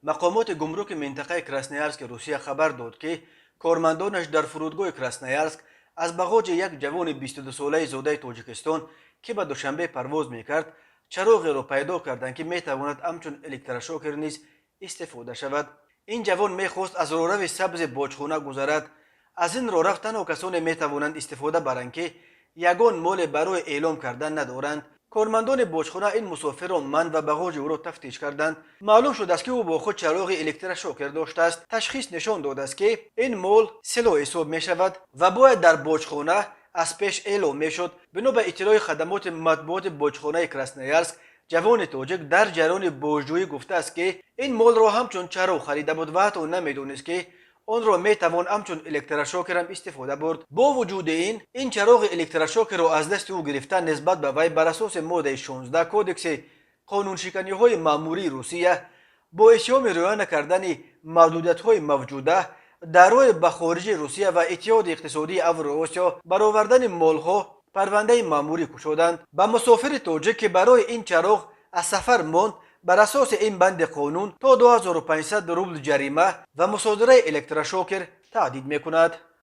Мақомоти гумруки минтақаи Красноярски Русия хабар дод, ки кормандонаш дар фурудгоҳи Красноярск аз бағоҷи як ҷавони 22-солаи зодаи Тоҷикистон, ки ба Душанбе парвоз мекард, чароғеро пайдо карданд, ки метавонад ҳамчун электрошокер низ истифода шавад. Ин ҷавон мехост аз роҳрави сабзи боҷхона гузарад. Аз ин роҳрав танҳо касоне метавонанд истифода баранд, ки ягон моле барои эълом кардан надоранд. Кормандони боҷхона ин мусофирро манъ ва бағоҷи ӯро тафтиш карданд. Маълум шудааст, ки ӯ бо худ чароғи электрошокер доштааст. Ташхис нишон додааст, ки ин мол силоҳ ҳисоб мешавад ва бояд дар боҷхона аз пеш эълом мешуд. Бино ба иттилои хадамоти матбуоти боҷхонаи Красноярск, ҷавони тоҷик дар ҷараёни бозҷӯӣ гуфтааст, ки ин молро ҳамчун чароғ харида буд ва ҳатто намедонист, ки онро метавон ҳамчун электрошокерам истифода бурд. Бо вуҷуди ин, ин чароғи электрошокерро аз дасти ӯ гирифта, нисбат ба вай бар асоси моддаи 16 Кодекси қонуншиканиҳои маъмурии Русия бо иттиҳоми риоя накардани маҳдудиятҳои мавҷуда дар роҳи ба хориҷи Русия ва Иттиҳоди иқтисодии Авроосиё баровардани молҳо парвандаи маъмурӣ кушоданд. Ба мусофири тоҷик, ки барои ин чароғ аз сафар монд, бар асоси ин банди қонун то 2500 рубл ҷарима ва мусодираи электрошокер таҳдид мекунад.